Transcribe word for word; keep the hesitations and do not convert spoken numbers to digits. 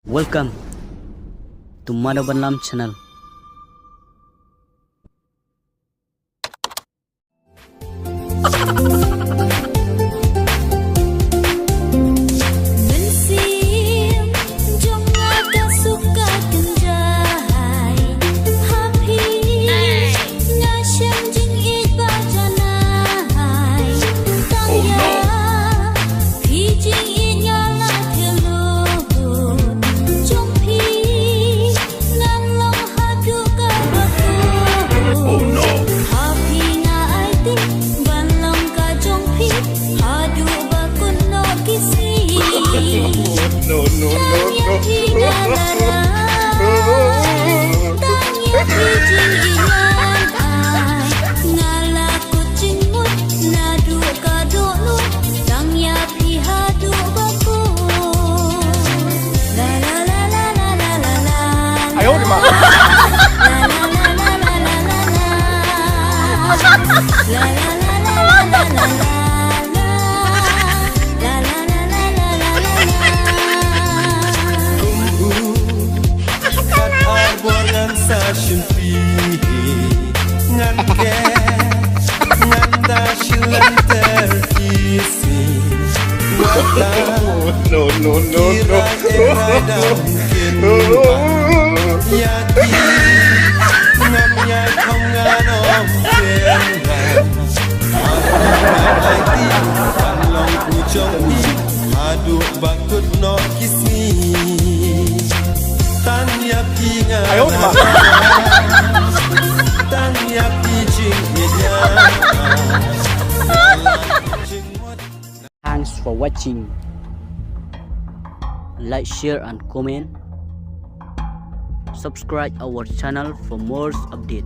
Welcome to Madhav Banlam channel. Mynsiem jong nga ka suk ka kynjai ha phi, nga shem jingïeit ba janai. Tang ïa phi jingïeit nga la thyllut jong phi. Ngan long haduh kaba kut. Ha phi nga aiti ban long ka jong phi haduh ba kut noh ki sngi. Tang ïa phi nga la rai, tang ïa phi jingïeit ngan ai. Nga la kut jingmut naduh ka dohnud, tang ïa phi haduh ba kut. La la la la la la la la. Ayo, di ma. La la la la la la la la. La la la la la la la la. La la la la la la la la. Kum u khat ar bor ngan sa shim phi. Ngan ke ngan da shilynter ki sngi. Wat la No, no, no, no. Haduh ba kut noh ki sngi. Tang ïa phi nga. Ayo, ma. Tang ïa phi jingïeit. Thanks for watching. Like, share and comment. Subscribe our channel for more update.